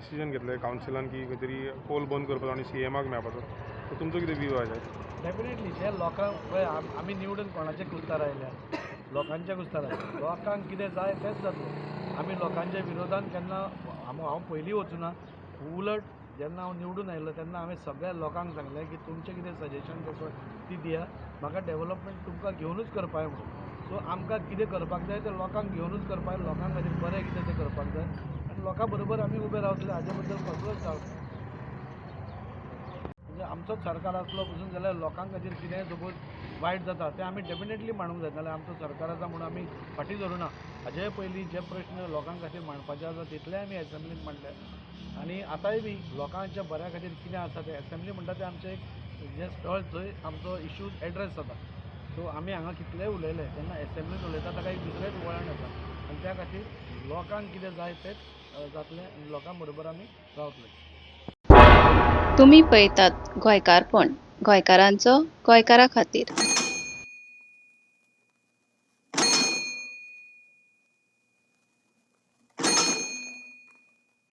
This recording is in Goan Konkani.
डिसिजन घेतलें कावन्सिलान की खंय तरी कोल बंद करपाचो आनी सी एमाक मेळपाचो, सो तुमचो कितें व्यू आहा? डेफिनेटली जे लोकांक पळय, आमी निवडून कोणाचे कुस्तार आयल्या? लोकांच्या कुस्तार आयल्या. लोकांक कितें जाय तेंच जातलें. आमी लोकांच्या विरोधान केन्ना हांव पयलीं वचूना. उलट जेन्ना हांव निवडून आयलो तेन्ना हांवें सगळ्या लोकांक सांगलें की तुमचें कितें सजेशन आसा ती दिया, म्हाका डेवलपमेंट तुमकां घेवनूच करपाक जाय म्हणून. सो आमकां कितें करपाक जाय तें लोकांक घेवनूच करपाक जाय, लोकां खातीर बरें कितें तें करपाक जाय आनी लोकां बरोबर आमी उबे रावतले, हाजे बद्दल कसलोच डावट ना. म्हणजे आमचोच सरकार आसलो पसून जाल्यार लोकां खातीर कितेंय सपोज वायट जाता तें आमी डेफिनेटली मांडूंक जाय, नाल्यार आमचो सरकार आसा म्हणून आमी फाटीं धरुना. हाजे पयलीं जे प्रश्न लोकां खातीर मांडपाचे आसा तितले आमी एसेंब्लीन मांडले आनी आतांय बी लोकांच्या बऱ्या खातीर कितें आसा तें एसेंब्ली म्हणटा तें आमचें एक जें स्थळ थंय आमचो इश्यूज एड्रेस जाता. सो आमी हांगा कितलेय उलयले तेन्ना एसेंब्लीन उलयता ताका एक दुसरेंच वळण येता आनी त्या खातीर लोकांक कितें जाय तेंच जातलें आनी लोकां बरोबर आमी रावतले. तुमी पळयतात गोंयकारपण, गोंयकारांचो गोंयकारा खातीर.